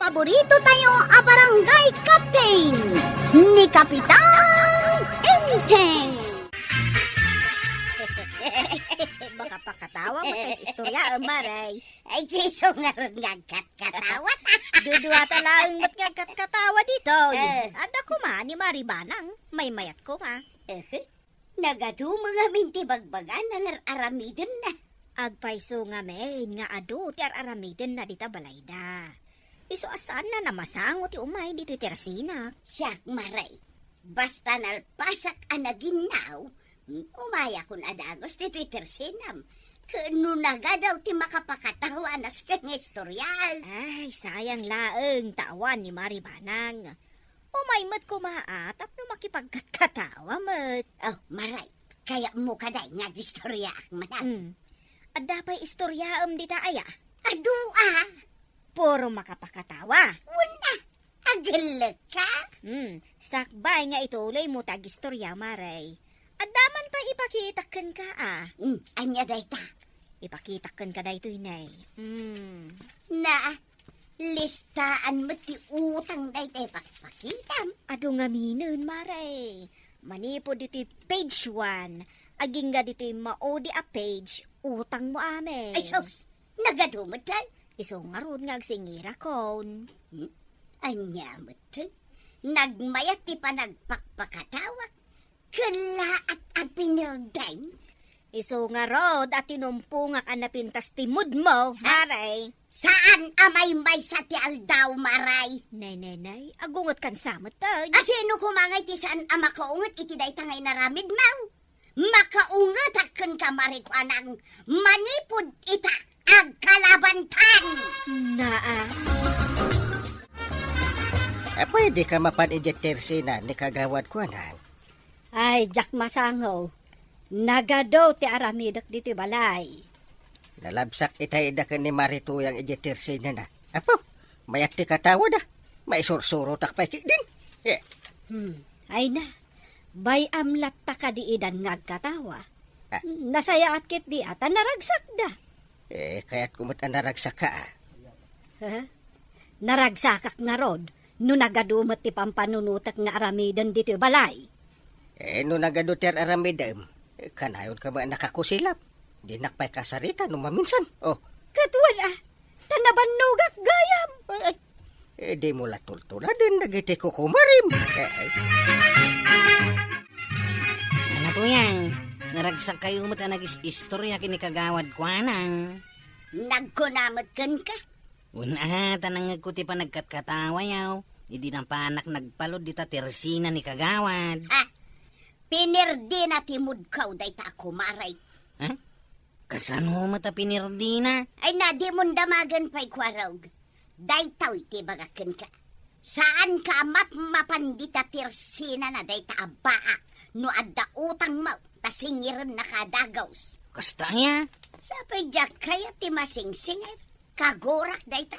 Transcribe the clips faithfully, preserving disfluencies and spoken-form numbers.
Paborito tayo a barangay captain, ni Kapitan Enteng. Makapakatawa mo tayo sa istorya, eh, Maray. Ay, isu ngarud nga agkatkatawa ta. Dudua ta laeng met nga agkatkatawa ditoy. Eh. Adda koma ni Maribanang, maymayat koma. Eh. Nagadu ngamin ti bagbagana nga ar-aramidenna. Agpayso ngamin nga adu ti ar-aramidenna dita balayda. Isu a saanna a masango ti umay ditoy tersinak. Siak, Maray, basta nalpasak a naginnaw, umayakon a dagus ditoy tersinam. Ket no nagadu ti makapakatawa a nasken nga istoriak. Ay, sayang laeng ta awan ni Maribanang. Umay met koma a tapno makipagkatkatawa met. Oh, Maray, kayatmo kadi nga agistoriaak manen? Mm. Adda pay istoriaem dita aya? Adu a. Puro makapakatawa. Wen a, agellekka? Mm, sakbay nga ituloymo ti agistoriam, Maray. Adda man pay ipakitak kenka a. Mm, ania dayta? Ipakitak kenka daytoy, Nay. Mm. Na, listaan met ti utang dayta pakpakitam. Adu ngaminen, Maray. Manipud ditoy page one, agingga ditoy maudi a page, utangmo amin. Ay, sus! Nagadu met, ay? Isu ngarud nga agsingirakon. Hmm? Ania met, ay? Nagmayat ti panagpakpakatawak. Kellaat a pinirdem. Isu ngarud a tinumpongak a napintas ti moodmo, Maray. Saan a maymaysa ti aldaw, Maray. Nay, nay, nay, agungetkan sa met, ay. A sino koma ngay ti saan a makaunget iti dayta nga inaramidmo? Makaungetak kenka, Marikuanang, manipud ita agkalabantan. Naa. Apay, dika mapan idiay tersina ni Kagawad Kuanang? Ay, diak masango. Nagadu ti aramidek ditoy balay. Nalabsak itay ida ken ni Marituyang idiay tersinana. Apo, mayat ti katawada. Maisursurotak pay ketdin. Eh. Hmm. Ay na. Bay-am latta kadi idan nga agkatawa. Ah. Nasayaat ketdi a ta naragsakda. Eh, kayatko met a naragsakka, a. Ha? Naragsakak ngarud no nagadu met ti pampanunotek nga aramiden ditoy balay. Eh, no nagadu ti ar-aramidem, eh, kanayonka met a nakakusilap. Dinak pay kasarita no maminsan. Oh. Ket wen a, ta nabannogak gayam. Ay, ay. Eh, dimo la tultuladen dagiti kukumarim. Eh, ay. Nana, Tuyang, naragsakkayo met a nagis-istoria ken ni Kagawad Kuanang. Nagkuna met kenka. Wen a, ta nangngegko ti panagkatkatawayo, idi napanak nagpalud dita tersina ni Kagawad. Ha? Pinirdina ti moodko dayta a kumarek. Ha? Kasano met a pinirdina? Ay na, dimon damagen pay, Kuarog. Daytoy ti ibagak kenka. Saanka a mapmapan dita tersinana dayta a baa no adda utangmo ta singirennaka a dagus. Kasta aya? Sapay diak kayat ti masingsingir. Kagurak dayta.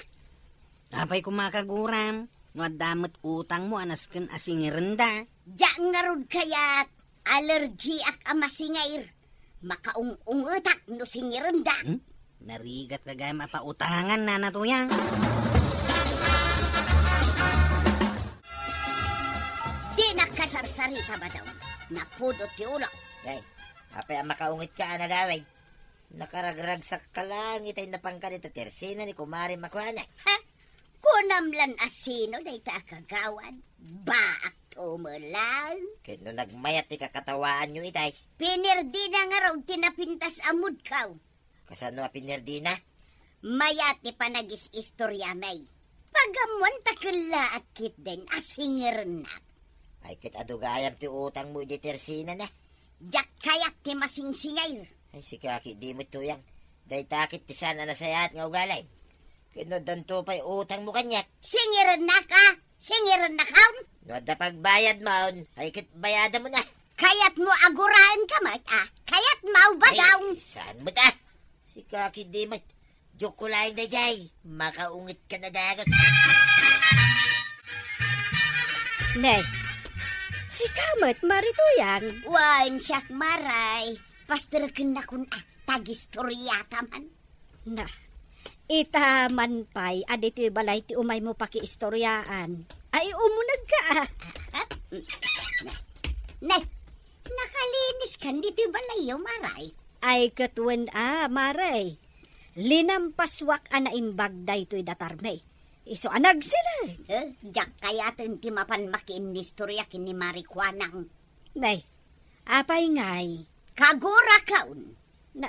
Apay koma a kaguram no adda met utangmo a nasken a singirenda? Diak ngarud kayat. Allergiak a masingir. Makaung-ungetak no singirenda. Hmm? Narigatka gayam a pautangan, Nana Tuyang. Dinak kasarsarita, Badong. Napudot ti ulok. Ay, apay a makaungetka a nagawid? Nakaragragsakka laeng itay napanka dita tersina ni Kumare Makuana. Ha? Kunam lan a sino dayta a kagawad? Baak tumelang. Ket no nagmayat ti kakatawaanyo itay? Pinirdina ngarud ti napintas a moodko. Kasano a pinirdina? Mayat ti panagis-istoriami. Pagammon ta kellaak ketdin a singirennak. Ay, ket adu gayam ti utangmo idiay tersinana. Diak kayat ti masingsingir. Ay, sika ketdi met, Tuyang. Dayta ket ti saan a nasayaat nga ugalim. Ket no addanto pay utangmo kaniak? Singirennak a? Singirennakon? No adda pagbayadmon, ay ket bayadamon a. Kayatmo a guraenka met a? Kayatmo, Badong? Ay, saan met a? Sika ketdi met. Joke ko laeng daydiay. Makaungetka a dagus. Ne, sika met, Marituyang? Wen, siak, Maray. Pasterkennakon a, ta agistoriata man. Na, Ita man pay a ditoy balay ti umaymo pakiistoriaan. Ay, umunegka, a. Ne, nakaliniskan ditoy balayyo, Maray. Ay, ket wen a, Maray. Linampaswak a naimbag daytoy datarmi. Isu a nagsileg. Eh, diak kayaten ti mapan makiinnistoria ken ni Mari Kuanang. Nay, apay ngay? Kagurakon. Na,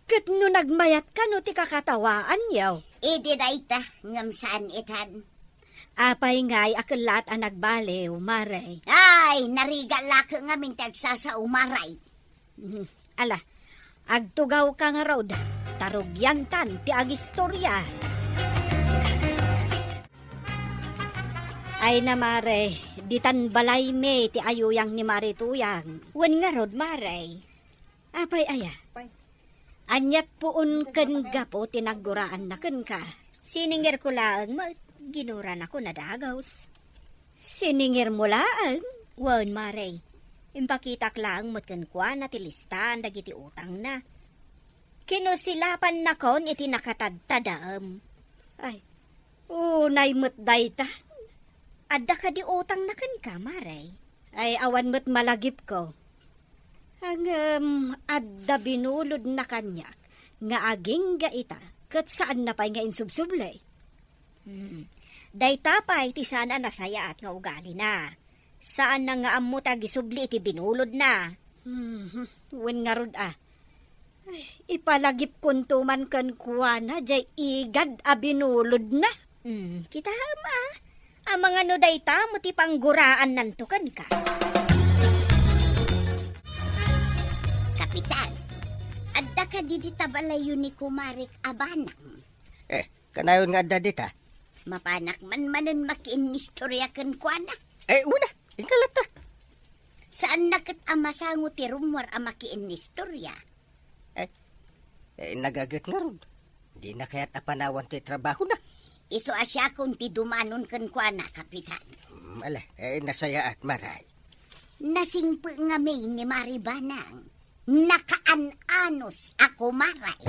ket no nagmayat kano ti kakatawaanyo? Idi dayta, ngem saan itan. Apay ngay a kellaat a nagbaliw, Maray? Ay, narigat la ket ngamin ti agsasao, Maray. Mhm. Ala, agtugawka ngarud, ta rugiantan ti agistoria. Ay na, Mare, ditan balaymi ti ayuyang ni Mari Tuyang. Wen ngarud, Mare. Apay aya? Pay. Aniak puon ken gapu ti nagguraanna kenka. Siningirko laeng met, ginuranakon a dagus. Siningirmo laeng? Wen, Mare. Impakitak laeng met kenkuana ti listaan dagiti utangna. Kinusilapannakon iti nakatadtadem. Ay, unay met dayta. Adda kadi utangna kenka, Mare? Ay, awan met malagipko. Ngem adda binulodna kaniak nga agingga ita, ket saanna pay nga insubsubli. Hmm. Dayta pay ti saan a nasayaat nga ugalina. Saanna nga ammo ti agisubli iti binulodna. Hmm, wen ngarud a. Ay, ipalagipkonto man kenkuana jay igad a binulodna. Hmm, kitaem a. Amangan no dayta met ti pangguraannanto kenka. Kapitan, adda kadi dita balayyo ni kumarik a banang? Eh, kanayon nga adda dita? Mapanak man manen makiinnistoria kenkuana. Eh, una, inka latta. Saanna ket a masango ti rummuar a makiinnistoria. Eh, eh, nagaget ngarud. Dina kayat a panawan ti trabahona. Isu a siakon ti dumanon kenkuana, Kapitan. Mm, ala, eh, nasayaat, Maray. Nasingpet ngamin ni Mari Banang. Nakaan-anos a kumaray.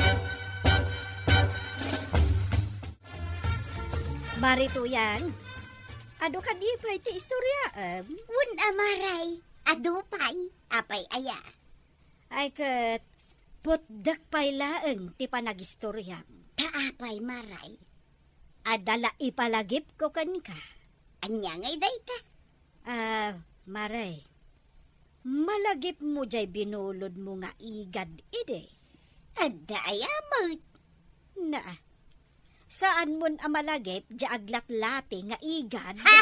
Mari Tuyang, adu kadi pay ti istoryaem? Wen a, Maray, adu pay. Apay aya? Ay ket, putdek pay laeng ti panagistoriam. Ta apay, Maray? Adda la ipalagipko kenka. Ania ngay dayta? Ah, Maray, malagipmo jay binulodmo nga igad idi? Adda aya met? Na, saanmon a malagip jay aglatlati nga igad? Ha?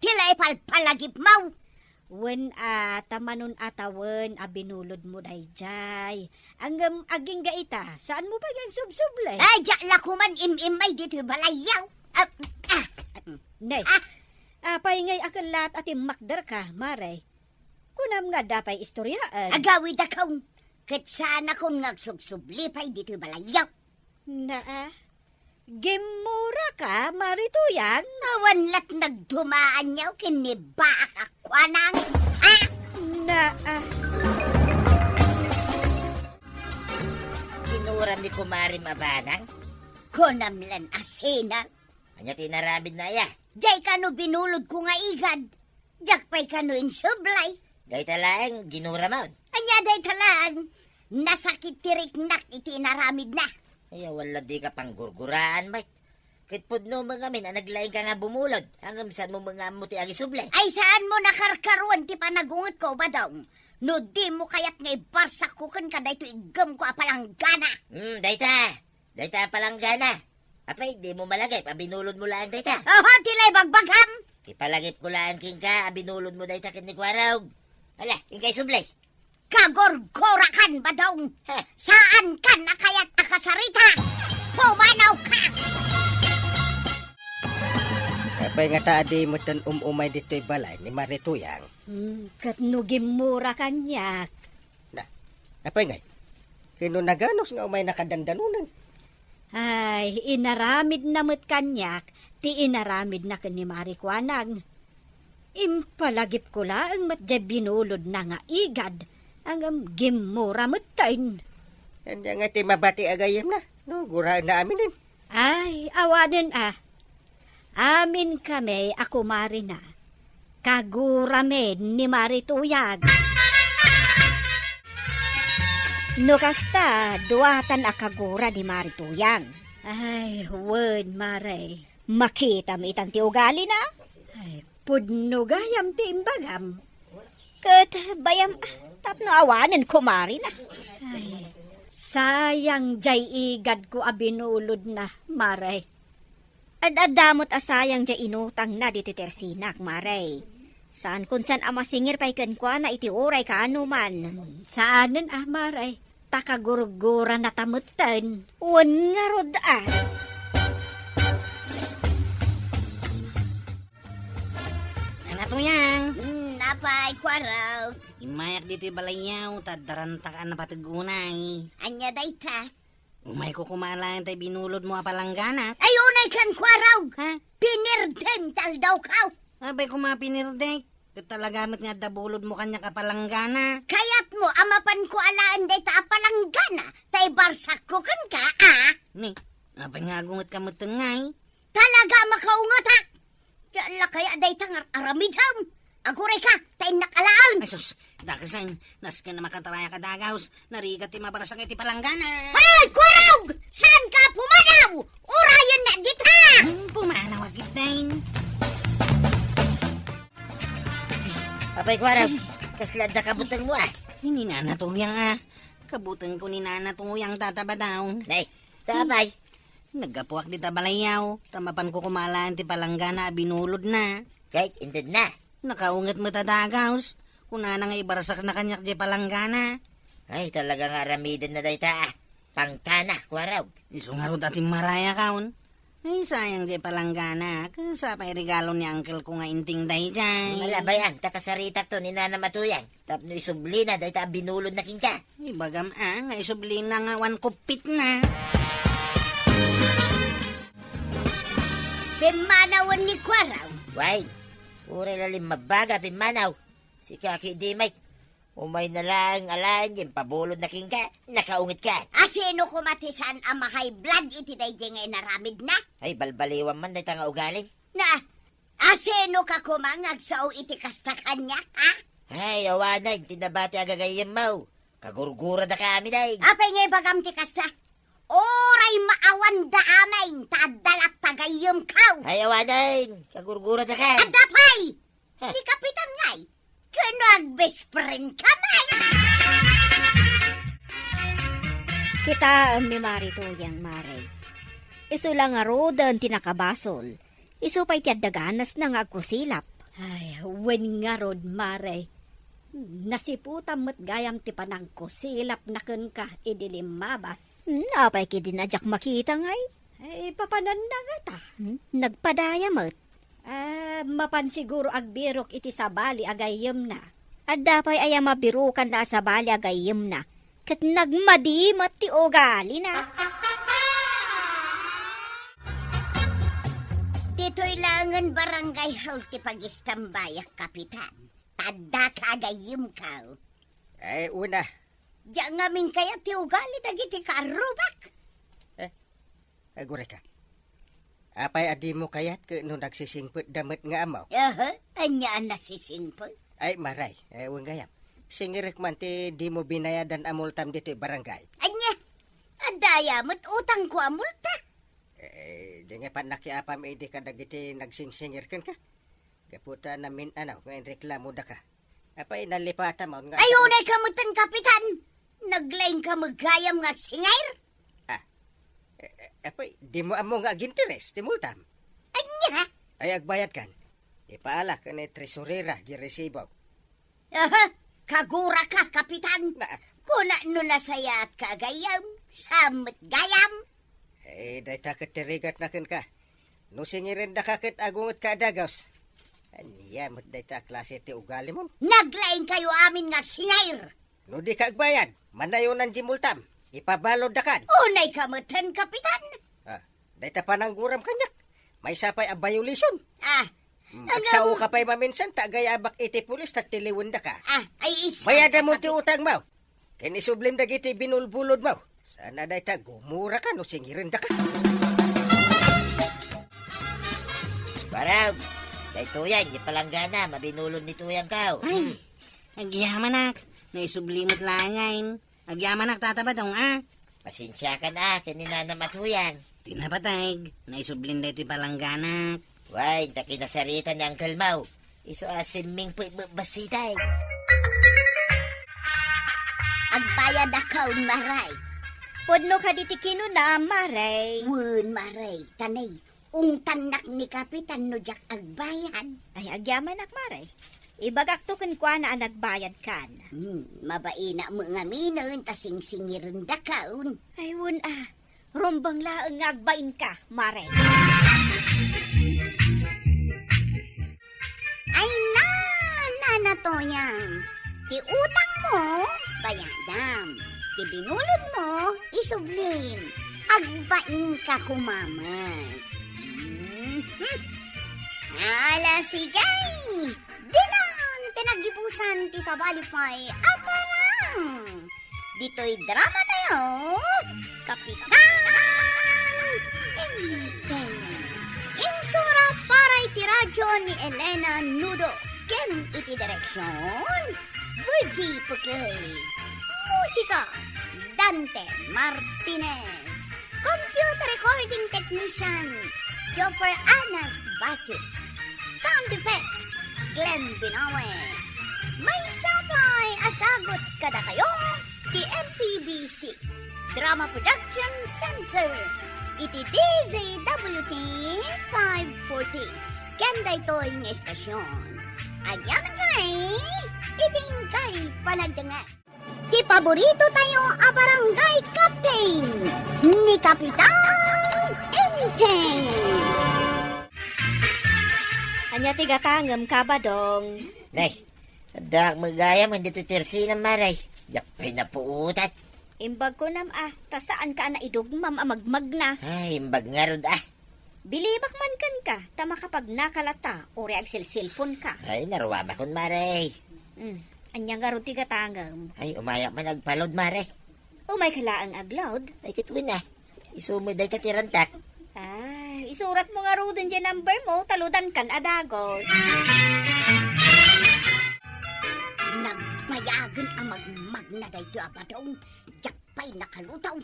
Ti la ipalpalagipmo? Wen a, ta manon a tawen a binulodmo dayjay. Ngem agingga ita, saanmo pay nga insubsubli? Ay, diak la koman im-immay ditoy balayyo. Ah, ah. Nay, Ah. apay ngay a kellaat a timmakderka, Mare? Kunam nga adda pay istoryaen. Agawidakon, ket saanakon nga agsubsubli pay ditoy balayyo. Naa, gimmuraka, Mari Tuyang? Awan lat nagdumaanyo ken ni Baak a kuanang, ha? Naa. Ginuram ni kumarim a banang? Kunam lan a sina. Ania ti inaramidna aya? Jay kano binulodko nga igad. Diak pay kano insublay. Dayta laeng ginuramon. Ania dayta laeng? Nasakit ti riknak iti inaramidna. Ay, awan la dika panggurguraan, met. Ket pudno met ngamin a naglaingka nga bumulod, ngem saanmo met nga ammo ti agisubli. Ay, saanmo nakarkaruan ti panagungetko, Badong. No dimo kayat nga ibarsakko kenka daytoy iggemko a palanggana. Hmm, dayta. Dayta a palanggana. Apay, dimo malagip a binulodmo laeng dayta? Oho, ti la ibagbagam! Ipalagipko laeng kenka a binulodmo dayta ken ni Kuarog. Ala, inka isubli. Kagurgurakan, Badong! Heh. Saankan a kayat a kasarita! Pumanawka! Apay ngata a di metten um-umay ditoy balay ni Mari Tuyang? Hmm, ket no gimmura kaniak. Na, apay ngay? Ken no naganos nga umaynaka dandanonen? Ay, inaramidna met kaniak ti inaramidna ken ni Mari Kuanang. Impalagipko laeng met jay binulodna nga igad, ngem gimmura metten. Ania nga ti mabati a gayyemna, no guraenna aminen? Ay, awanen a. Amin kami a kumarina. Kaguramin ni Mari Tuyang. No kasta, duatan a kagura ni Mari Tuyang. Ay, wen, Mare. Makitam itan ti ugalina? Ay, pudno gayam ti imbagam. Ket bayam, ah, tapno awanen kumarina. Ay, sayang jay igadko a binulodna, Mare. Ad-adda met a sayang jay inutangna ditoy tersinak, Mare. Saan kun saan a masingir pay kenkuana iti uray kaano man. Saanen a, Mare. Ta kagurgurana ta metten. Wen ngarud a. Nana Tuyang. Hmm, apay, Kuarog? Immayak ditoy balayyo, ta adda rantak a napateg unay. Ania dayta? Umayko koma alaen tay binulodmo a palanggana. Ay, unay kan Kuarog! Ha? Pinirdem ti aldawko! Apay koma pinirdek? Ket talaga met nga adda bulodmo kaniak a palanggana. Kayatmo a mapanko alaen dayta a palanggana, ta ibarsakko kenka, a? Ni, apay nga agungetka metten ngay? Talaga a makaungetak! Ti alla kaya dayta nga ar-aramidem? Agurayka, ta innak alaen! Ay sus, dakes, nasken a makatarayak a dagaws, narigat ti mabarsak iti palanggana. Ay, Kuarog! Saanka a pumanaw? Urayenna dita! Hmm, pumanaw a gitnay. Apay, Kuarog, kasla adda kabutengmo, a? Ni Nana Tuyang, a. Kabutengko ni Nana Tuyang, Tata Badaw. Nay, ta apay? Naggapuak dita balayyo, ta mapanko koma alaen ti palanggana a binulodna. Ket intedna? Nakaunget met a dagaws. Kunana nga ibarsakna kaniak jay palanggana. Ay, talaga nga aramidenna dayta, a. Pangtana, Kuarog. Isu ngarud a timmarayakon. Ay, sayang jay palanggana. Ket sa pay regalo ni uncleko nga inting dayjay. Malabay, a, ta kasaritakto ni Nanam a Tuyang. Tapno isublina dayta a binulodna kenka. Ibagam a, nga isublina nga awan kuppitna. Pimmanawen ni Kuarog. Way, uray la limmabbaga pimmanaw. Sika ketdi met. Umayna laeng alaen nga impabulodna kenka, nakaungetka. A sino koma ti saan a ma-high blood iti dayjay nga inaramidna? Ay, balbaliwan man dayta nga ugalim. Na, a sino ka koma nga agsao iti kasta kaniak, a? Ay, awanen ti nabati a gagayyemmo. Kagurguradaka amin, ay. Apay nga ibagam ti kasta? Uray maawanda amin, ta adda latta gayyemko. Ay, awanen, kagurguradaka. Adda pay! Ha? Ni Kapitan ngay, ken no agbest friend ka, may? Kitaem ni Mari Tuyang, Mare. Isu la ngaruden ti nakabasol. Isu pay ti adda ganasna nga agkusilap. Ay, wen ngarud, Mare. Nasiputam met gayam ti panangkusilapna kenka idi limmabas. Hmm, apay ketdin a diak makita ngay? Ay, papananna ngata. Hmm, nagpadaya met. Ah, mapan siguro agbirok iti sabali a gayyemna. Adda pay aya mabirokanna a sabali a gayyemna, ket nagmadi met ti ugalina. Ditoy laengen barangay hall ti pagistambayak, Kapitan. Ta addaka a gayyemko. Ay, una. Diak ngamin kayat ti ugali dagiti kaarrubak. Eh, Agurayka. Apay a dimo kayat ket no nagsisingpetda met nga ammo? Aha, ania a nasisingpet? Ay, Mare, eh, wen gayam. Singirek man ti dimo binayadan a multam ditoy barangay. Ania? Adda aya met utangko a multa? Eh, di nga pay nakiapam idi kadagiti nagsingsingir kenka. Gapu ta namin-anaw nga inreklamodaka. Apay, nalipata man nga. Ay, unayka metten, Kapitan! Naglaingka met gayam nga agsingir? Ah. Eh, eh, apay, dimo ammo nga aginteres ti multam? Ania? Ay, agbayadkan. Ipaala ken ni tresurera di resibo. Aha, kaguraka, Kapitan. Na- Kuna no nasayaatka a gayyem, saan met gayam? Eh, dayta ket ti rigatna kenka. No singirendaka ket agungetka a dagaws. Ania met dayta a klase ti ugalimon? Naglaingkayo amin nga agsingir! No dika agbayad, manayonan di multam. Ipabaluddakan. Unayka metten, Kapitan. Ah, dayta panangguram kaniak. Maysa pay a violation. Ah, mm, ano? Agsaoka pay maminsan, ta agayabak iti pulis, ta tiliwendaka. Ah, ay, isa. Bayadamon ti utangmo. Ken isublim dagiti binulbulodmo. Saan a dayta, gumuraka no singirendaka. Parang, daytoyen, di palanggana, mabinulon ni Tuyang kaw. Ay, hmm. Agyamanak, naisubli met laengen. Agyamanak, Tata Badong, a. Pasensiakan a, ken ni Nanam a Tuyang. Ti napateg, naisublin daytoy palangganak. Way, ta kinasaritan ni Uncle Mau. Isu a simming pay basitay. Agbayad a kaon, Maray. Pudno kadi ti kinuna, Maray? Wen, Maray, tanay. Ungtannak ni Kapitan no diak agbayad. Ay, agyamanak, Maray. Ibagakto kenkuana a nagbayad kan. Hmm, mabaina met ngaminen ta singsingirendakaon. Ay, wen a. Rumbeng laeng nga agbainka, Maray. Ay na, Nana Toyang, ti utangmo, bayadam. Ti binulodmo, isublim. Agbainka koma met. Mhm. Ala, sige! Dinan ti naggibusan ti sabali pay a parang. Ditoy drama tayo, Kapitan Enteng. Insura para iti radyo ni Elena Nudo ken iti direksyon, Virgie Pekey. Musika, Dante Martinez. Computer recording technician, Joffer Anas Basit. Sound effects, Glenn Binawe. Maysa pay a sagut kadakayo ti M P B C Drama Production Center iti D Z W T five forty. Ken daytoy nga istasyon, agyamankami iti inkay panagdengngeg. Ti paborito tayo a barangay captain, ni Kapitan Enteng. Ania ti gatangem, Kabadong? Nay, addaak met gayam ditoy tersinam, Maray. Diak pay napuotan. Imbag kunam a, ta saanka a naidugmam a magmagna. Ay, imbag ngarud a. Bilibak man kenka, ta makapagnaka latta, uray agsilsilponka. Ay, naruamakon, Maray. Hmm, ania ngarud ti gatangem? Ay, umayak man agpa-load, Maray. Umayka laeng ag-load? Ay, ket wen a. Isu met dayta ti rantak. Ay, isuratmo ngaruden diay number mo, ta loadankan a dagos. Nagbayagen a magmagna daytoy a Badong, diak pay nakalutaw.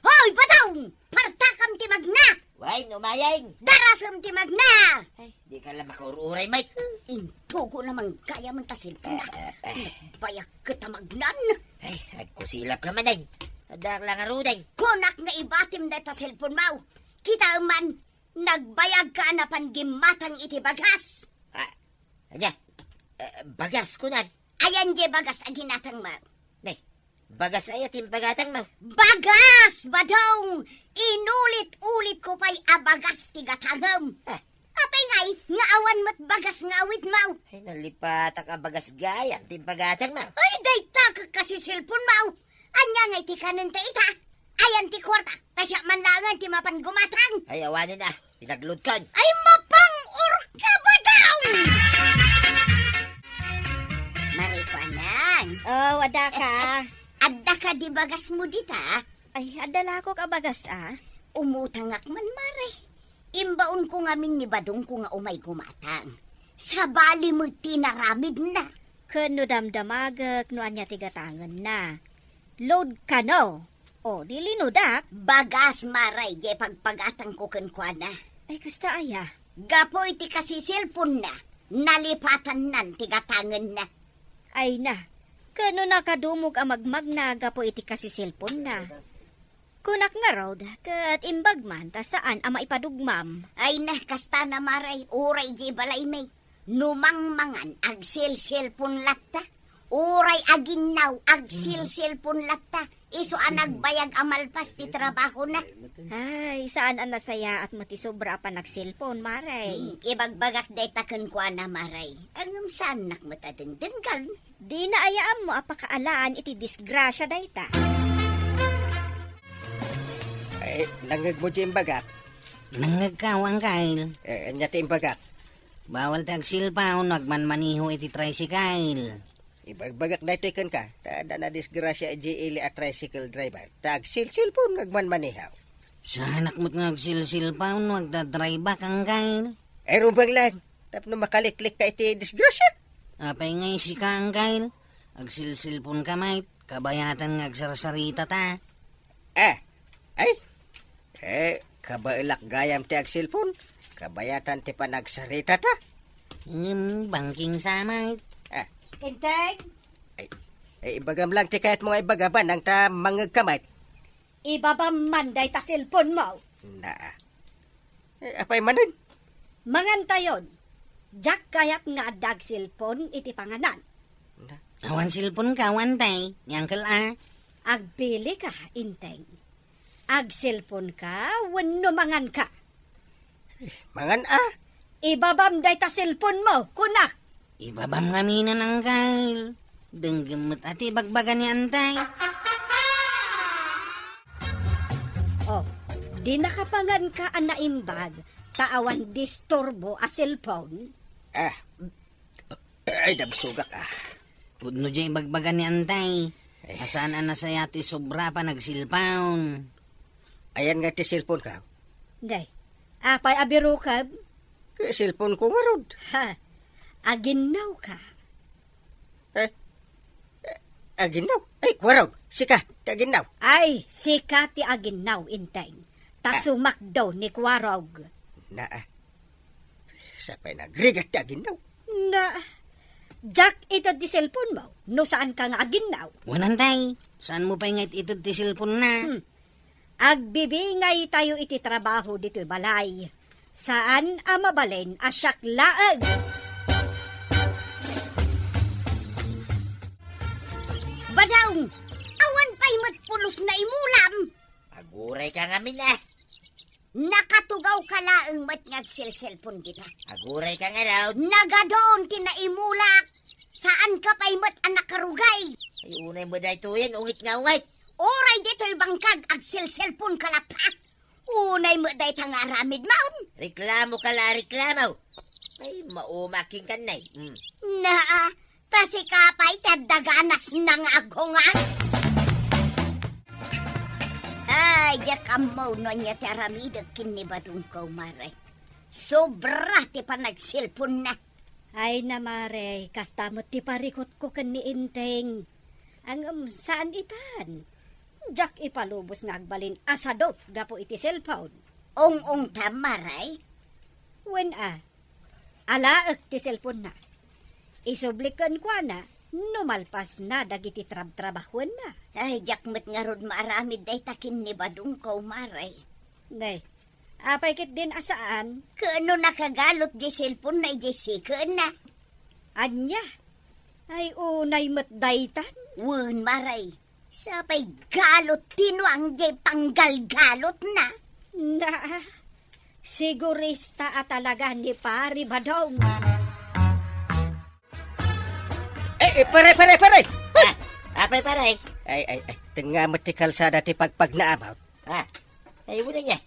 Hoy, Badong! Partakam ti magna! Way, numayeng! Darasem ti magna! Ay, dika la makaur-uray, Mike. Intugo na manggayam ta cellphone na. Eh, eh, eh. Nagbayag ket a magnan. Ay, agkusilap ka man, ay. Addaak la ngaruden. Kunak nga ibatim dayta cellphone mo. Kitaem man, nagbayag ka a napan gimmatang iti bagas. Ah, ania? Eh, bagas, kunak. Ayan diay bagas a ginatang mo. Nay, bagas aya ti impagatang mo? Bagas, Badong! Inulit-ulit ko pay a bagas ti gatangem. Ah. Apay ngay, nga awan met bagas nga awit mo? Ay, nalipatak a bagas gayam ti impagatang mo. Ay, dayta ket kasi cellphone mo. Ania ngay ti kanen ta ita? Ayan ti kuarta, ta siak man laengen ti mapan gumatang. Ay, awanen a, pinaglutkon. Ay, mapang-or ka ba daw? Marikuanan. Oh, adda ka. Adda ka di bagas mo dita? Ay, adda lakok a bagas, a. Umutangak man, Mare. Imbaonko ngamin ni Badongko nga umay gumatang. Sabali met ti inaramidna. Ken no damdamagek no ania ti gatangenna. Load kano. O, di linudak. Bagas, Mare, diay pagpagatangko kenkuana. Ay, kasta aya? Gapu iti kasi cellphone-na, nalipatannan ti gatangenna. Ay na, ken no nakadumog a magmagna gapu iti kasi cellphone-na. Kunak ngarud, ket imbag man ta saan a maipadugmam. Ay na, kasta na, Mare, uray diay balaymi. No mangmangan, agselselpon latta. Uray aginnaw, agselselpon latta. Isu a nagbayag a malpas ti trabahona. Ay, saan a nasayaat met ti sobra a panagselpon, Mare. Hmm, ibagbagak dayta kenkuana, Mare. Ngem saannak met a dengdengngeg. Dina aya ammo a pakaalaan iti disgrasia dayta. Eh, nangngegmo ti imbagak? Nangngegka, Uncle. Eh, ania ti imbagak? Bawal ti agselpon no agmanmaneho iti tricycle. Ibagbagak daytoy kenka, ta adda nadisgrasia idiay ili a tricycle driver, ta agselselpon nga agmanmaneho. Saanak met nga agselselpon no agdadrive-ak, Uncle. Ay, rumbeng lang, tapno makaliklikka iti disgrasya. Apay ngay sika, Angkel? Agsilsilponka met, kabayatan nga agsarsarita ta. Ah, ay, eh, kabaelak gayam ti agsilpon, kabayatan ti panagsarita ta. Hmm, bangking samay. Ah. Enteng? Ay, ay, ibagam lang ti kayatmo nga ibaga, nang ta mangngegka met. Ibabam man dayta cellphone mo. Na. Eh, apay manen? Mangantayon. Diak kayat nga adda agcellphone iti panganan. Na. Awan cellphone ka, awan tay, ni Uncle A. Agpili ka, Enteng. Agcellphone ka wenno mangan ka? Eh, mangan a. Ibabam dayta cellphone mo, kunak. Ibabam ngamin, Uncle. Denggem met a ti ibagbaga ni Enteng. Oh, di nakapangan ka a naimbag, ta awan disturbo a cellphone? Ah, ay, nabsogak, ah. Pudno diay ibagbaga ni Enteng. Eh. A saan a nasaya ti sobra panagcellphone. Ayan nga ti cellphone ka? Day, apay a birukam? Ket cellphone ko ngarud. Ha, aginnaw ka. Eh? Eh, aginnaw? Ay, Kuwarog, sika ti aginnaw. Ay, sika ti aginnaw, Enteng. Ta Ah. sumakdo ni Kuwarog. Na, ah. Sapay nagrigat ti aginnaw. Na, diak ited ti cellphone mo, no saan ka nga aginnaw. Wen, Enteng, saan mo pay nga it-ited ti cellphone na? Hmm. Agbibingay tayo iti trabaho ditoy balay. Saan a mabalin a siak laeng. Badong, awan pay met pulos na imulam. Aguray ka ngamin, eh. Nakatugaw ka laeng met nga agselselpon dita. Aguray ka ngarud. Nagadun ti naimulak. Saan ka pay met a nakarugay. Ay, unay met daytoyen, ungit nga ungit. Uray ditoy bangkag agselselpon ka latta. Unay met dayta nga aramid maon. Reklamo ka la, reklamo. Ay, maumaking kan nay. Mm. Naa, ta sika pay ti adda ganas na nga aghungang. Ay, diak ammo no ania ti aramidek ken ni Badong, kumare. Sobra ti panagselponna. Ay, na, mare, kasta met ti parikutko ken ni Enteng. Ngem saan itan. Diak ipalubos nga agbalin a sadut gapu iti cellphone. Ung-ungtam, mare? Wen a, alaek ti cellphone-na. Isublik kenkuana no malpasna dagiti trabtrabahuenna. Ay, diak met ngarud maaramid dayta ken ni Badong, kumare. Nay, apay ketdin a saan? Ket no nakagalot diay cellphone-na idiay sikenna. Ania? Ay, unay met daytan. Wen, mare. Sapay galot ti nuang diay panggalgalotna. Na, sigurista a talaga ni Pari Badong. Eh, eh, pare, pare, pare! Ah, apay, pare? Ay, ay, ay, tengnga met ti kalsada ti pagpagnaam. Ah, ay, wala niya.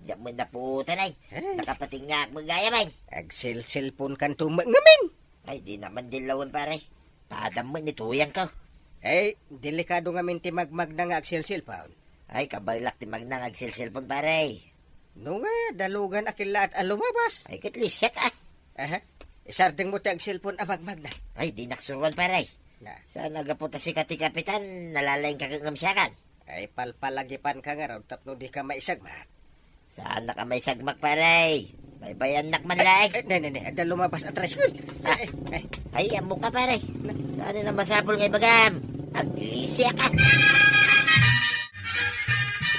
Diak met naputan ay. Eh. Nakapatingngak met gayam ay. Agselselpon kanto met ngamin. Ay, di naman dilawan, pare. Padam met ni tuyang ko. Eh, delikado ngamin ti magmagna nga agselselpon. Ay, kabaelak ti magna nga agselselpon, pare. No nga, dalugan a kellaat a lumabas. Ay, ket lisiak, ah. Aha. Isardeng mo ti agselpon a magmagna. Ay, dinak suruan, pare. Na. Saan a gapu ta sika ti kapitan, nalalaing ka ngem siakan? Ay, palpalagipan ka ngarud tapno di ka maisagmak. Saanak a maisagmak, pare. Baybayannak man laeng. Ay, ne, ne, ne. Adda lumabas a tricycle. Ah. Ay, ay, ay. Ay, ammo ka, pare. Saan na masapul nga ibagam? Aglisiak ka.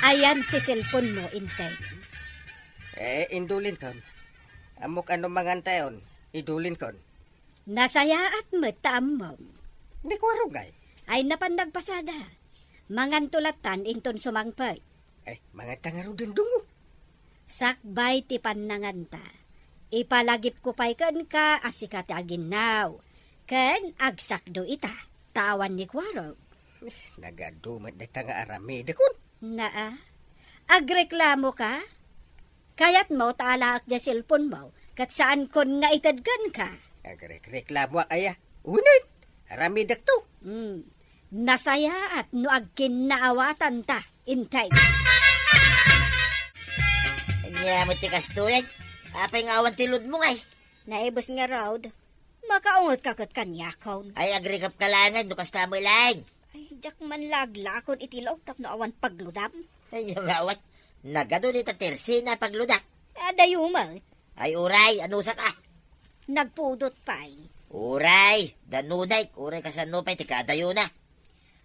Ayan ti cellphone mo, Enteng. Eh, indulinkon. Ammok a no mangantayon, idulinkon. Nasayaat met ta ammom. Ni Kuwarog ngay? Ay, napan nagpasada. Manganto lattan inton sumangpet. Ay, manganta ngaruden dungo. Sakbay ti pannanganta. Ipalagipko pay kenka a sika ti aginnaw. Ken agsakdo ita, ta awan ni Kuwarog. Eh, nagadu met dayta nga aramidekon. Naa, agreklamo ka? Kayatmo ta alaek diay cellphone mo, ket saankon nga ited kenka? Agrekreklamoak aya? Unen, aramidekto. Hmm. Nasayaat no agkinnaawatanta, Enteng. Ania met ti kastoy? Apay nga awan ti load mo ngay? Naibus ngarud. Makaunget ka ket kaniakon. Ay, agrikap ka laeng no kasta met laeng. Ay, diak man laglakon iti load tapno awan paglodam. Ay, nga awan. Nagadu dita tersena paglodak. Adayo met. Ay, uray, anusak a. Nagpudot pay. Uray, danunay, uray kasano pay ti kadayona.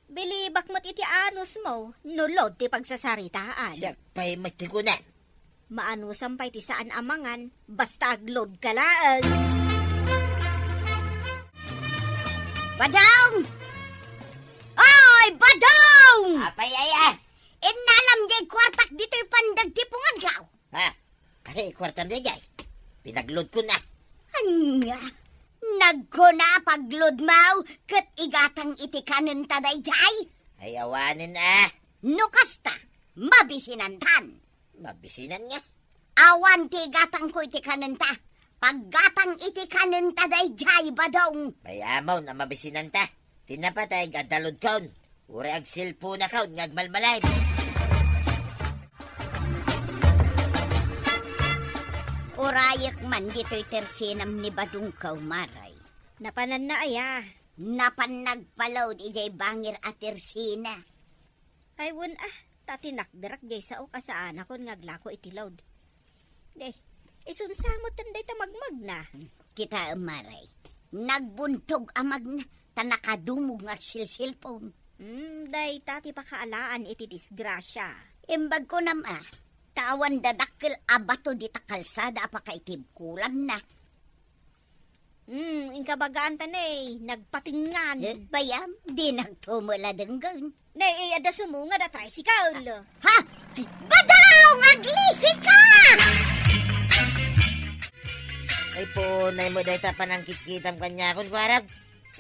Bilibak met iti anusmo, no load ti pagsasaritaan. Siak pay met ti kunam. Maanusam pay ti saan a mangan, basta agload ka laeng. Badong! Oy, Badong! Apay aya? Innalam jay kuartak ditoy pandagtipungan ka. Ha? Ay, kuartam dayjay. Pinagload ko na. Ania? Nagkuna pagload mo ket igatang iti kanenta dayjay? Ay, awanen a. No kasta, mabisinantan. Mabisinan nga. Awan ti igatangko iti kanenta. Paggatang iti kanenta dayjay, Badong. Ay, amon a mabisinanta. Ti napateg a daludkon. Uray agselponakon nga agmalmalem. Urayek man ditoy tersenam ni Badong, Kaumaray. Napananna aya? Napan nagpaload idiay bangir a tersena. Ay, wen a, ta tinakderak jay saok a saanakon nga aglako iti load. Day, isunsa met dayta magmagna. Kitaem, Mare. Nagbuntog a magna, ta nakadumog nga agsilsilpon. Hmm, dayta ti pakaalaan iti disgrasia. Imbag kunam a, ta awan dadakkel a bato dita kalsada a pakaitibkulanna. Hmm, inka bagaan ta ne, nagpatengngan. Eh, bayam, di nagtumol a denggen. Ne, eh, adda sumungad a tricycle. Ha? Badong, aglisi ka! Ay, punay mo dayta panangkitkitam kaniakon, Kuarog.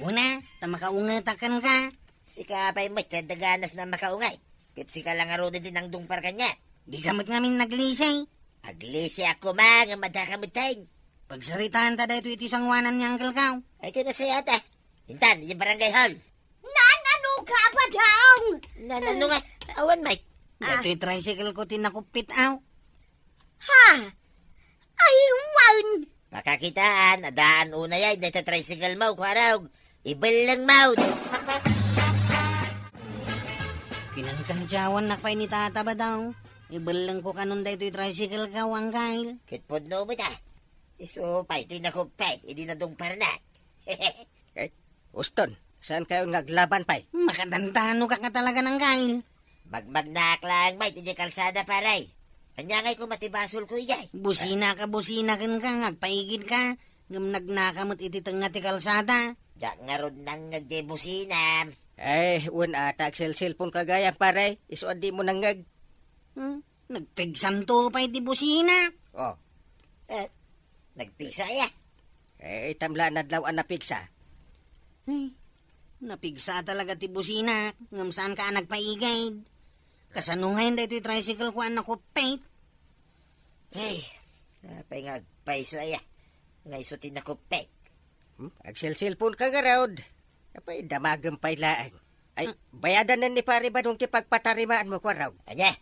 Una, ta makaungetak kenka. Sika pay met ti adda ganas a makaungay. Ket sika la ngaruden ti nangdungpar kaniak. Dika met ngamin naglisi. Aglisiak koma ngem addaka metten. Pagsaritaanta daytoy iti sangoanan ni Uncle Kao. Ay, ket nasayaat a. Intan, idiay barangay hall. Naan-ano ka, Badong? Naan-ano nga? Awan, Mike. Ah. Daytoy tricycle ko ti nakuppit, aw. Ha? Ay, wen. Pakakitaan, adaan unay ay, dayta tricycle mo, Kuarog. Ibelleng mo. Kinankantiawannak pay ni Tata Badong. Ibelleng ko kanon daytoy tricycle ko, Uncle. Ket pudno met a. Isu pay ti nakuppit, idi nadungparnak. Eh, Uston, saan kayon nga aglaban pay? Makadantano ka nga talaga, Uncle. Magmagnaak laeng met idiay kalsada, pare. Ania ngay koma ti basolko idiay? Busina ka, busina kenka, nga agpaigid ka. Ngem nagnaka met iti tengnga ti kalsada. Diak ngarud nangngeg diay businam. Eh, wen a, ta agselselpon ka gayam, pare. Isu a dimo nangngeg. Hmm? Nagpigsanto pay ti busina. Oh. Eh, nagpigsa aya? Eh, itam la nadlaw a napigsa. Ay, napigsa talaga ti busina, ngem saanka a nagpaigid. Kasano ngayen daytoy tricycle ko a nakuppit? Ay, apay nga agpayso aya? Nga isu ti nakuppit. Hmm? Agselselpon ka ngarud. Apay, damagem pay laeng. Ay, hmm, bayadanen ni Pare Badong ti pagpatarimaanmo, Kuarog. Ania?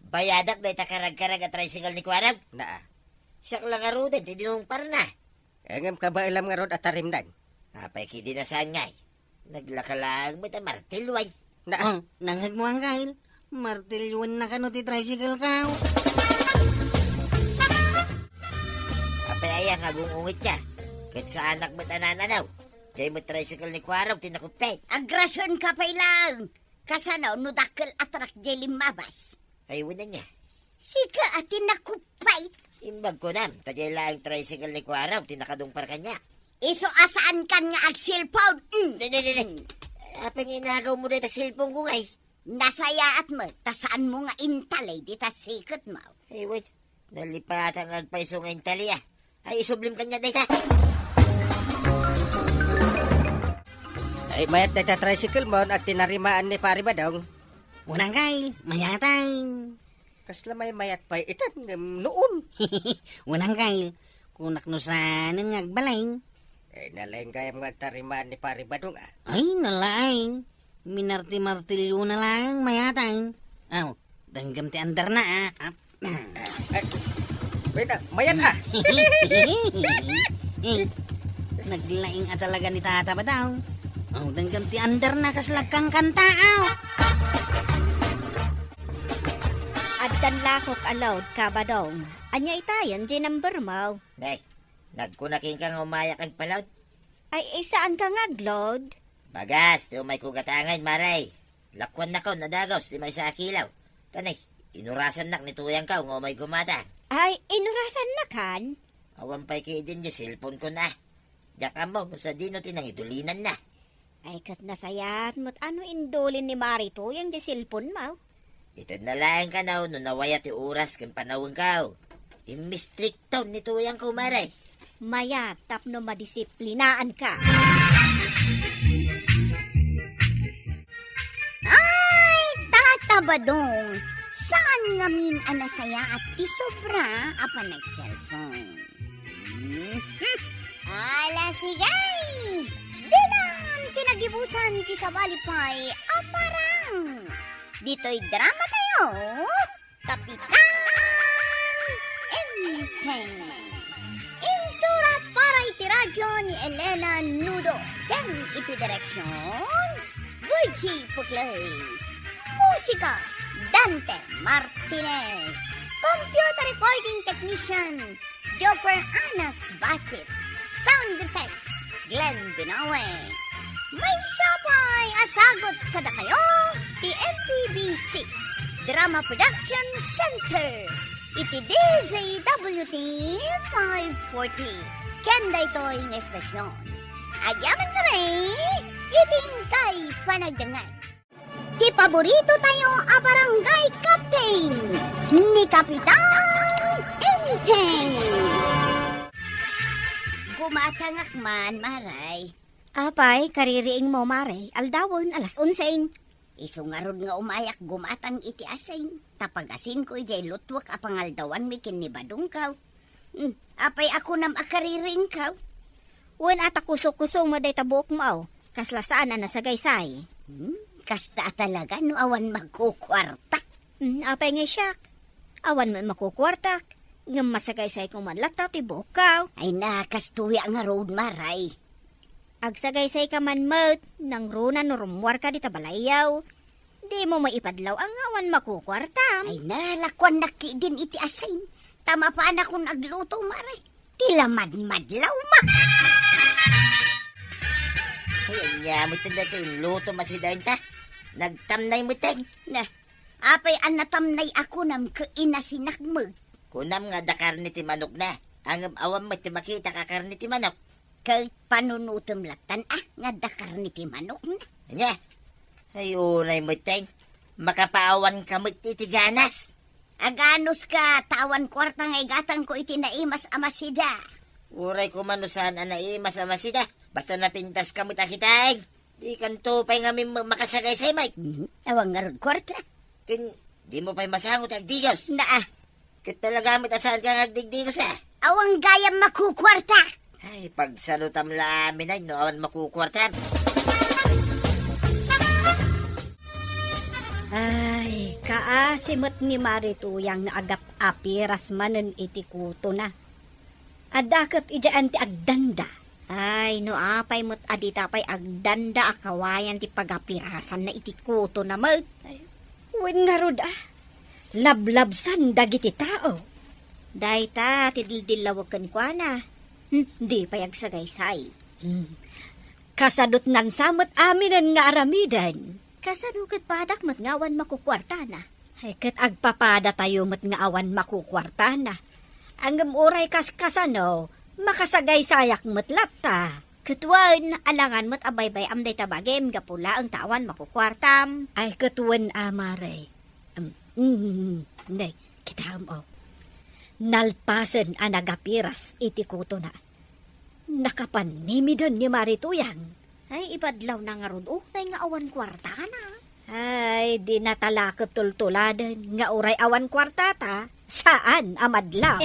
Bayadak dayta karagkarag a tricycle ni Kuarog? Naa. Siak la ngaruden ti dinungparna. Ngem kabaelam ngarud a tarimdan. Apay kidi na saan ngay? Naglaka laeng met a martilyo ay. Na- Oh, nangngegmo, Uncle. Martilyoenna kano ti tricycle ko? Apay aya nga agung-unget ka? Ket saanak met a naan-ano. Diay met tricycle ni Kuarog ti nakuppit. Agrasion ka pay laeng. Kasano no dakkel a truck diay limmabas? Ay, wen ania. Sika a ti nakuppit. Imbag kunam, ta diay laeng tricycle ni Kuarog ti nakadungpar kaniak. Isu a saankan nga agselpon. Mm. Di, di, di, di. Apay nga inagawmo dayta selpon ko ngay? Nasayaat met, ta saanmo nga intalay dita siketmo. Ay, wait. Nalipatan nga agpayso nga intalay a. Ay, isublim kaniak dayta. Ay, mayat dayta tricycle mo, agtinarimaan ni Pare Badong. Wen, Uncle, mayatan. Kasla may mayat pay itan ngem noon. Wen, Uncle, kunak no saanen nga agbalin. Eh, nalaing gayam nga agtarimaan ni Pare Badong, ah. Ay, nalaing. Minarti-martilyona laeng mayatan. Aw, denggem ti anderna, ah. Ap-, Eh, Pwede, mayat, ah. Naglaing a talaga ni Tata Badong. Aw, danggam ti under na kas lagkang kanta, aw. Addan lakok a load ka, Badong. Ania itayen diay number mo? Nay, nagkuna kenka nga umayak agpa-load? Ay, ay, saanka nga ag-load? Bagas, ti umayko gatangen, Mare. Lakuannakon a dagus ti maysa a kilaw. Tani, inurasannak ni Tuyangko nga umay gumatang. Ay, inurasannakan? Awan pay ketdin diay cellphonekon a. Diak ammo no sadino ti nangidulinanna. Ay, ket nasayaat met a no indulin ni Mare Tuyang diay cellphonemo. Itedna laeng kano no nawaya ti oras ken panawenko. Immistrikto ni Tuyangko, Mare. Mayat tapno madisiplinaanka. Ay, Tata Badong, saan ngamin a nasayaat ti sobra a panag-cellphone. Hmm? Ala, sige! Ditan ti nagibusan ti sabali pay a parang ditoy drama tayo, Kapitan Enteng. Insurat para iti radyo ni Elena Nudo ken iti direksyon, Virgie Puclay. Musika, Dante Martinez. Computer recording technician, Joffer Anas Basit. Sound effects, Glenn Binawe. Maysa pay a sagut kadakayo ti M P B C Drama Production Center iti D Z W T five forty. Ken daytoy nga estasyon, agyamankami iti inkay panagdengngeg. Ti paborito tayo a barangay captain, ni Kapitan Enteng. Gumatangak man, Maray. Apay, kaririingmo, Maray, aldawen, alas onse. Isu ngarud nga umayak gumatang iti asin, ta pagasinko idiay lutwek a pangaldawanmi ken ni Badongko. Hmm, apay a kunam a kaririingko? Wen a ta kusokusong met dayta buokmo, aw. Kasla saan a nasagaysay. Hmm, kasta a talaga no awan makukuarta. Hmm, apay ngay siak? Awan met makukuartak. Ngem masagaysayko man latta ti buokko. Ay na, kastoy a ngarud, Maray. Agsagaysayka man met, nangruna no rummuarka dita balayyo. Dimo met ipadlaw a nga awan makukuartam. Ay na, lakuannak ketdin iti asin. Ta mapanakon agluto, Maray. Ti la madmadlawma. Ay, ania met daytoy inlutom a si Dainta? Nagtamnay met, eh. Na, apay a natamnay a kunam ket inasinak met? Kunam nga adda karne ti manokna. Ngem awan met ti makitak a karne ti manok. Ket panunotem lattan a nga adda karne ti manokna. Ania? Ay, unay met, eh. Makapaawanka met iti ganas. Aganuska, ta awan kuarta nga igatangko iti naimas a masida. Uray koma no saan a naimas a masida. Basta napintaska met a kitaen. Dikanto pay ngamin ma-, makasagaysay, Mike. Mhm. Awan ngarud kuarta. Ken, dimo pay masango ti agdigos. Naa. Ket talaga met a saanka nga agdigdigos, a? Awan gayam makukuartak. Ay, pagsalutam la amin ay no awan makukuartam. Ay, kaasi met ni Mare Tuyang nga agap-apiras manen iti kutona. Adda ket idiaan ti agdanda. Ay, no apay met a dita pay agdanda a kawayan ti pagapirasanna iti kutona met. Ay, wen ngarud a, lablabsan dagiti tao. Dayta ti dildillawek kenkuana. Hmm, di pay agsagaysay. Hmm. Kasadutnan sa met aminen nga aramiden. Kasano ket padak met nga awan makukuartana? Ay, ket agpapadatayo met nga awan makukuartana. Ngem uray kas-, kasano, makasagaysayak met latta. Ket wen, alangan met a baybay-am dayta bagim gapu laeng ta awan makukuartam. Ay, ket wen a, Mare. Em, mm, ne, kitaem, o. Nalpasen a nagapiras iti kutona. Nakapanimiden ni Mare Tuyang. Ay, ipadlawna ngarud, o, tay nga awan kuartana. Ay, di nata la ket tultuladen nga uray awan kuartata, saan a madlaw.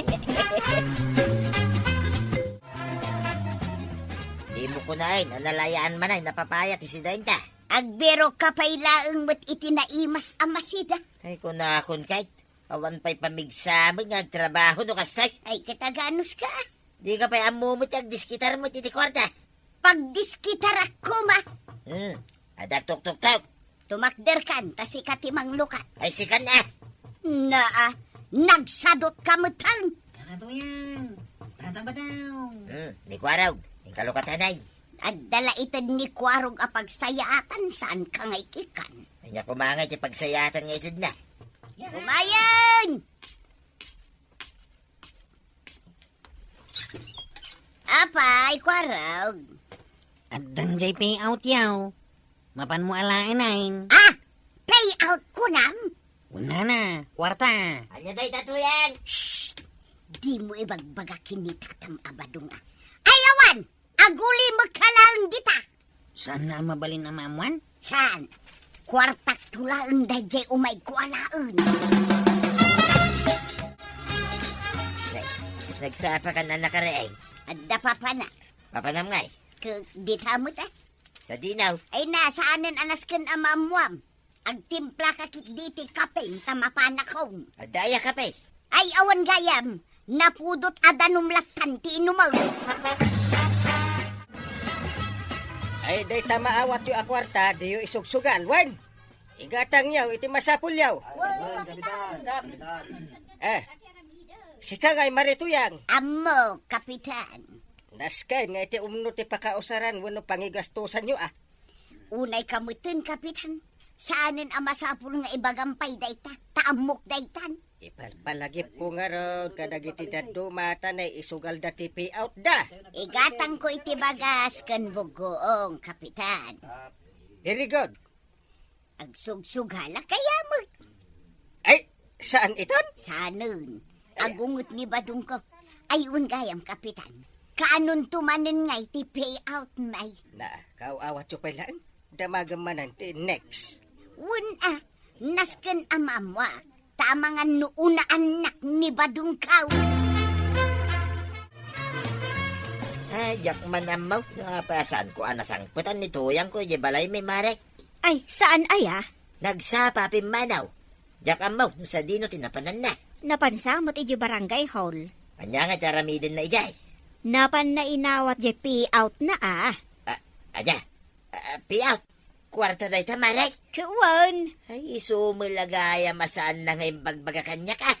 Dimo kunaen a nalayaan man ay napapayat ti sidaenta. Agbirokka pay laeng met iti naimas a masida. Ay, kunakon kayt, Awan pay pamigsa met nga agtrabaho no kasta. Ay, ket aganuska. Dika pay ammo met ti agdiskitar met iti kuarta. Pagdiskitarak koma. Hmm. Adda tuktuktok. Tumakderkan, ta sika ti manglukat. Ay, sikan a. Naa, nagsadutka metten. Karatuyang, patabataw. Hmm, ni Kuarog, inkalukatanay. Adda la ited ni Kuarog a pagsayaatan, saanka nga ikikan. Ania koma ngay ti pagsayaatan nga itedna? Kumayen! Apay, Kuarog. Addan jay payout yaw. Mapanmo alaen. Ah! Payout kunam? Kunana, kuarta. Ania dayta, Tuyang? Shh! Dimo ibagbaga ken ni tatam a badong a. Ay, awan! Agulimekka laeng dita! Saanna a mabalin a maammuan? Saan? Kuartak to laeng dayjay umayko alaen. Nag-, nagsapakan a nakariing. Adda papanak. Papanam ngay? Ke, dita met a. Sadino? Ay na, saanen a nasken a maammuam. Agtimplaka ketdi ti kape ta mapanakon. Adda aya kape? Ay, awan gayam. Napudot a danum lattan ti inumem. Ay, dayta maawatyo a kuarta, diyo isugsugal, wen? Igatangyo iti masapulyo. Wen, Kapitan. Eh, sika ngay, Mari Tuyang. Ammok, Kapitan. Nasken nga iti umno ti pakausaran wenno pangigastosanyo, a. Unayka metten, Kapitan. Saanen a masapul nga ibagam pay dayta, ta ammok daytan. Ipalpalagipko ngarud kadagiti dadduma ta naisugalda ti payoutda. Igatangko iti bagas ken buggoong, Kapitan. Very good. Agsugsugalak kaya met. Ay, saan itan? Saanen. Ay. Agunget ni badongko. Ay, wen gayam, Kapitan. Kaanonto manen ngay ti payout, may? Na, kaaw-awatyo pay laeng. Damagem manen ti next. Wen a, nasken a maammuak. Ta amangan no unaannak ni badongko. Ay, diak man ammo no apay a saanko a nasangpetan ni Tuyangko idiay balaymi, Mare. Ay, saan aya? Nagsapa a pimmanaw. Diak ammo no sadino ti napananna. Napansa met idiay barangay hall. Ania nga ti aramidenna idiay? Napanna inawat diay payoutna a. Ah, ania? Ah, payout? Kuarta dayta, Mare? Ket wen. Ay, isu met la gayam a saanna nga imbagbaga kaniak a.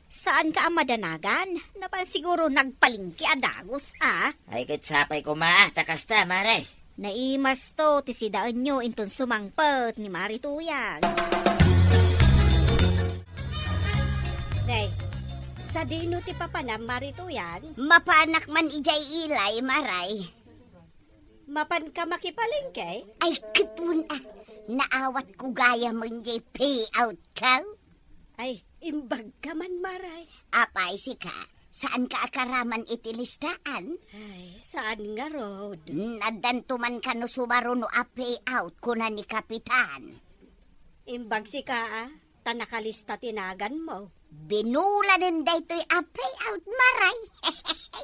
Saanka a madanagan? Napan siguro nagpalengke a dagus a. Ay, ket sapay koma a ta kasta, Mare. Naimasto ti sidaenyo inton sumangpet ni Mari Tuyang. Nay, sadino ti papanam, Mari Tuyang? Mapanak man idiay ilay, Maray. Mapanka makipalengke? Ay, ket wen a, naawatko gayamen diay payoutko. Ay, imbagka man, Maray. Apay sika, saanka a karaman iti listaan? Ay, saan ngarud. Hmm, addanto man kano sumaruno a payout, kuna ni Kapitan. Imbag sika a, ta nakalista ti naganmo. Binulanen daytoy a payout, Maray.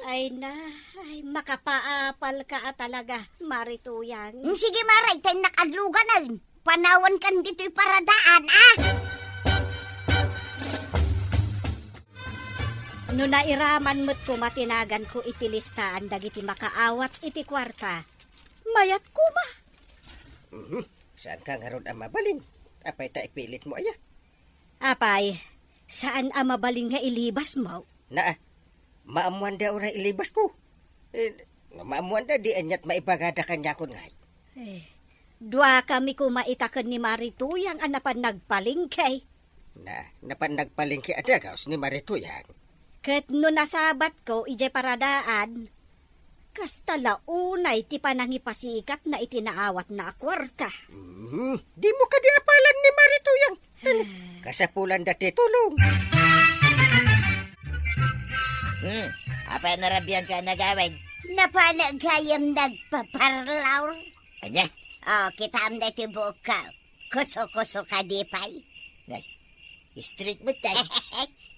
Ay na, ay, makapaapalka a talaga, Mari Tuyang. Mm, sige, Maray, ta innak adluganen. Panawankan ditoy paradaan, a? No nairaman met koma ti naganko iti listaan dagiti makaawat iti kuarta, mayat koma. Mhm. Saanka ngarud a mabalin? Apay ta ipilitmo aya? Apay, saan a mabalin nga ilibasmo? Naa, maammuanda uray ilibasko. Eh, no maammuanda, di aniat maibagada kaniakon ngay. Eh, duakami koma ita ken ni Mari Tuyang a napan nagpalengke. Na, napan nagpalengke a dagus ni Mari Tuyang. Ket no nasabatko idiay paradaan, kasta la unay ti panangipasikatna iti naawatna a kuarta. Mhm. Dimo kadi apalan ni Mari Tuyang? Kasapulanda ti tulong. Hmm, apay a narabianka a nagawid? Napana gayam nagpaparlor. Ania? Oh, kitaem daytoy buokko. Kuso-kuso kadi pay. Nay, straight met tay.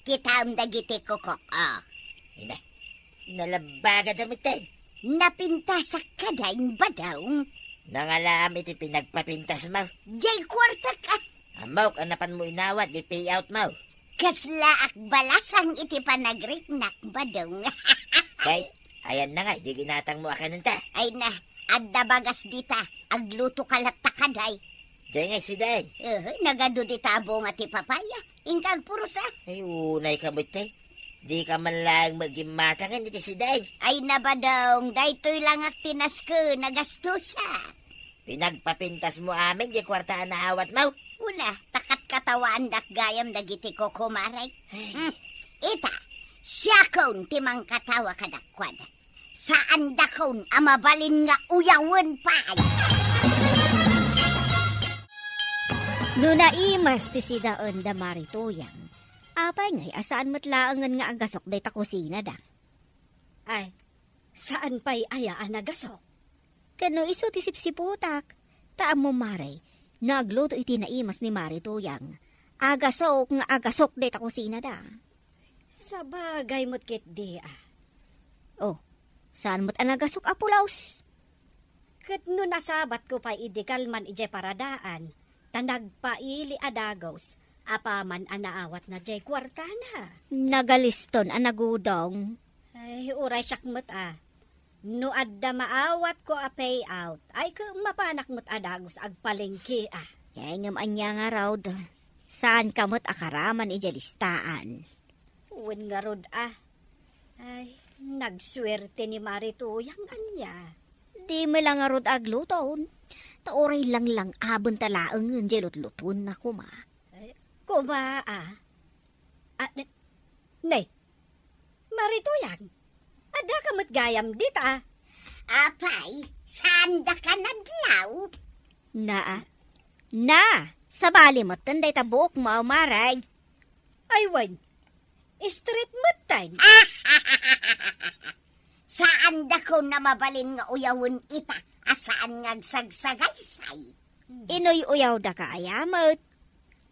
Kitaem dagiti kukok, oh. Ina, nalabagada met tay. Napintasak kadi, badong. Nangalaam iti pinagpapintasmo. Jay kuartak, ah. Ammok a napanmo inawat jay payoutmo. Kaslaak balasang iti panagriknak, Badong. Kay, ayanna nga, di ginatangmo a kanenta. Ay na, adda bagas dita, aglutoka latta kadi. Diay nga sidaen. Uhu, nagadu dita a bunga ti papaya. Inka agpuros a. Ay, unayka met, te. Dika man laeng magimmatangan iti sidaen. Ay na, Badong, daytoy langak ti nasken a gastusak. Pinagpapintasmo amin diay kuarta a naawatmo. Una, ta katkatawaandak gayam dagiti kokomarek. Ay. Hmm. Ita, siakon ti mangkatawa kadakuada. Saandakon a mabalin nga uyawen pay. No naimas ti sidaen da Mari Tuyang, apay ngay a saan met laengen nga agasok dayta kusinada? Ay, saan pay aya a nagasok? Ken no isu ti sipsiputak, ta ammom, Mari, no agluto iti naimas ni Mari Tuyang, agasok nga agasok dayta kusinada. Sabagay met ketdi a. Oh, saan met a nagasok a pulos? Ket no nasabatko pay idi kalman idiay paradaan, ta nagpaili a dagus, apaman a naawatna diay kuartana. Nagaliston a nagudong. Ay, uray siak met a. No adda maawatko a payout, ay ket mapanak met a dagus agpalengke a. Ay, ngem ania ngarud, saanka met a karaman idiay listaan. Wen ngarud a. Ay, nagsuerte ni Mari Tuyang ania. Dimo la ngarud agluton. Ta uray langlang-aben ta laengen diay lutlutuenna koma. Ay, koma a. Ah, ne, ne, Mari Tuyang, addaka met gayam dita. Apay, saandaka nadlaw? Na, a. Na, sabali metten dayta buokmo, Mari. Ay, wen. Straight metten. Saandakon a mabalin nga uyawen ita a saan nga agsagsagaysay. Inuy-uyawdaka aya met?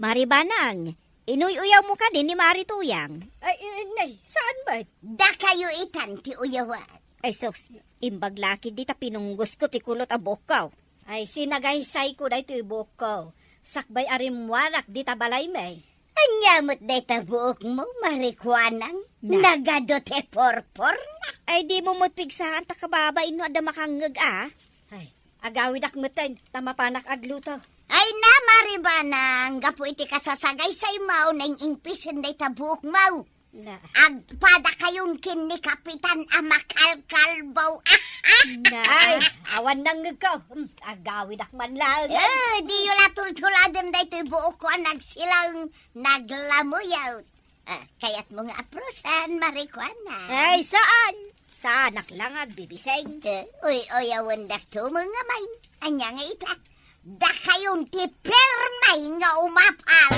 Mari Banang, inuy-uyawmo kadi ni Mari Tuyang? Ay, eh, nay, saan met? Dakayo itan ti uyawan. Ay, sus, imbag la ketdi ta pinunggosko ti kulot a buokko. Ay, sinagaysayko daytoy buokko. Sakbay a rimmuarak dita balaymi. Ania met dayta buokmo, Mari Kuanang? Na. Nagadu ti purpurna. Ay, dimo met pigsaan ta kababain no adda makangngeg a. Ay, agawidak metten, ta mapanak agluto. Ay na, Mari Banang, gapu iti kasasagaysaymo, naing-ingpisen dayta buokmo. Na. Agpadakayon ken ni Kapitan a makalkalbaw. Na. Ay, awan nangngegko. Hmm, agawidak man laeng. Eh, diyo la tultuladen daytoy buokko a nagsilang, naglamuyot. Ah, kayatmo nga aprosan, Mari Kuanang? Ay, saan? Saanak la nga agbibiseng. Eh, uy-uyawendak to, mga main. Ania nga ita? Dakayon ti pirmi nga umapal.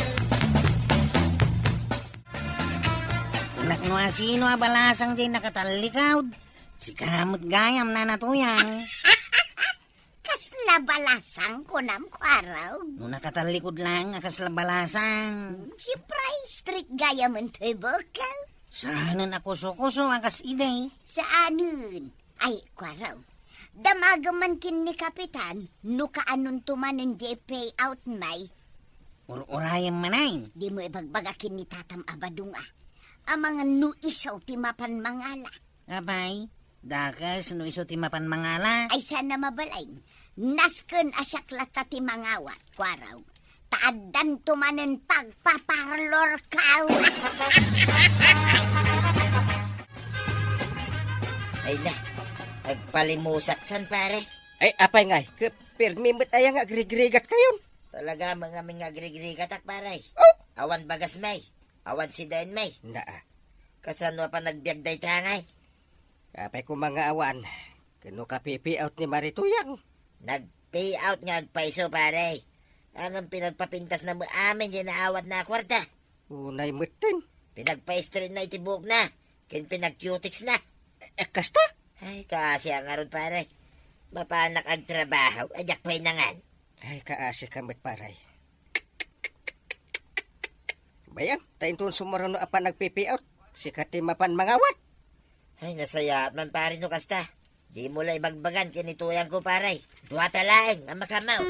Kunak no asino a balasang diay nakatallikod. Sika met gayam, Nana Tuyang. Kasla balasang, kunam, Kuarog? No nakatallikod laeng a kasla balasang. Siyempre, strict gayamen toy buokko. Saanen a kuso-kuso a kas idi. Saanen. Ay, Kuarog. Damagem man ken ni Kapitan, no kaanonto manen diay payout mi. Ur-urayem manen. Dimo ibagbaga ken ni Tatam a Badong a. Amangan no isu ti mapan mangala. Apay, dakes no isu ti mapan mangala. Ay, saan a mabalin. Nasken a siak latta ti mangawat, Kuarog. Ta addanto manen pagpaparlorko. Ay na, agpalimusak san, pare. Ay, apay ngay, ket pirmi met aya nga agrigrigatkayon? Talaga, mga min nga agrigrigatak, pare. Oh! Awan bagasmi. Awan sidaenmi. Naa. Kasano a panagbiag dayta ngay? Apay koma nga awan. Ken no ka-payout ni Mari Tuyang? Nag-payout nga agpayso, pare. Ngem pinagpapintasna met amin diay naawatna a kuarta. Unay metten. Pinagpa-straightna iti buokna, ken pinag-cutex na. Eh, kasta? Ay, kaasi a ngarud, pare. Mapanak agtrabaho, a diak pay nangan. Ay, kaasika met, pare. Bayam, ta inton sumurano a panagpipiot, sika ti mapan mangawat. Ay, nasayaat man, pare, no kasta. Dimo la ibagbagan ken ni Tuyangko, pare. Duata laeng a makamaw.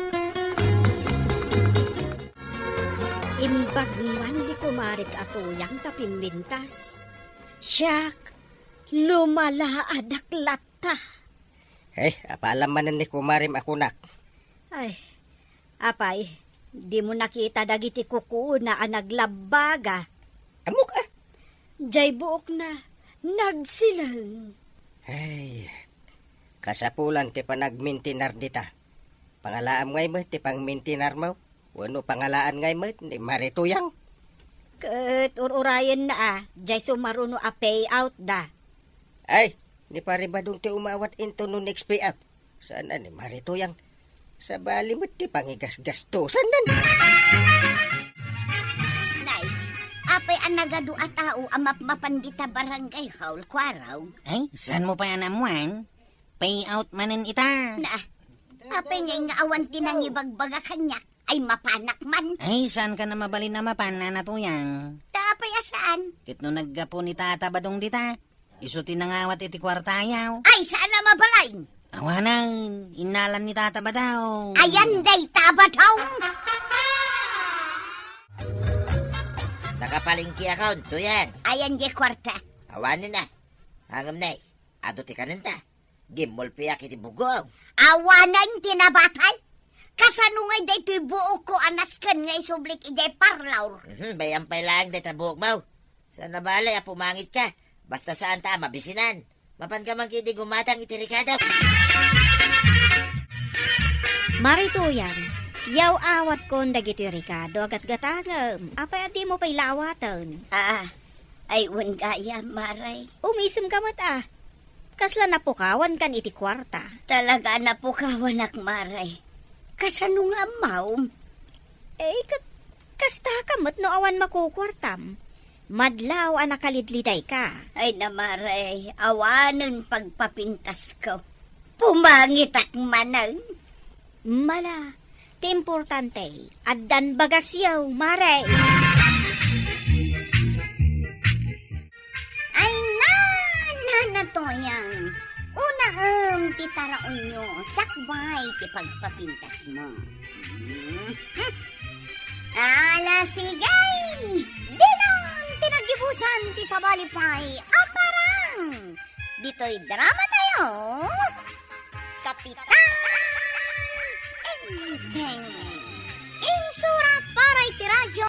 Imbag man di Kumarik a tuyang ta pimbintas. Siak, lumalaadak latta. Eh, apalam manen ni kumarem a kunak. Ay, apay, dimo nakita dagiti kukuona a naglabbaga? Ammok a. Jay buokna, nagsileng. Ay, kasapulan ti panagmintinar dita. Pangalaam ngay met ti pangmintinarmo? Wenno pangalaan ngay met ni Mare Tuyang? Ket ur-urayenna a, jay sumaruno a payout da. Ay, ni Pare Badong ti umawat inton no next payout. Saan a ni Mare Tuyang? Sabali met ti pangigasgastosan nan. Nay, apay a nagadu a tao a mapmapan dita barangay hall, Kuarog? Ay, saan mo pay a naammuan? Payout manen ita. Na, apay ngay nga awan ti nangibagbaga kaniak? Ay, mapanak man. Ay, saan ka na mabalin a mapan, Nana Tuyang? Ta apay a saan? Ket no naggapu ni Tata Badong dita, isu ti nangawat iti kuartayo. Ay, saan a mabalin? Awanen, innalan ni Tata Badong. Ayan dayta a Badong. Nakapalengkeakon, Tuyang. Ayan di kuarta. Awanen a. Ngem nay, adu ti kanenta. Gimmulpiak iti bugong. Awanen ti nabatay? Kasano ngay daytoy buokko a nasken nga isublik idiay parlor? Mhm, bay-am pay laeng dayta buokmo. Saan a bale a pumangitka, basta saanta a mabisinan. Mapanka man ketdi gumatang iti rekado. Mare Tuyang, yaw-awatkon dagitoy rekado a gatgatangem. Apay a dimo pay la awaten? Ah, ay, wen gayam, Mare. Umisemka met a. Kasla napukawankan iti kuarta? Talaga a napukawanak, Mare. Kasano nga ammom? Eh, ket kastaka met no awan makukuartam. Madlaw a nakalidlidayka. Ay na, Mare, awanen pagpapintasko. Pumangitak manen. Mala, ti importante, addan bagasyo, Mare. Ay, na, Nana Tuyang, unaem ti taraonyo, sakbay ti pagpapintasmo. Hmm. Ala, sige! Dinan ti naggibusan ti sabali pay a parang ditoy drama tayo, Kapitan Enteng. Insura para iti radyo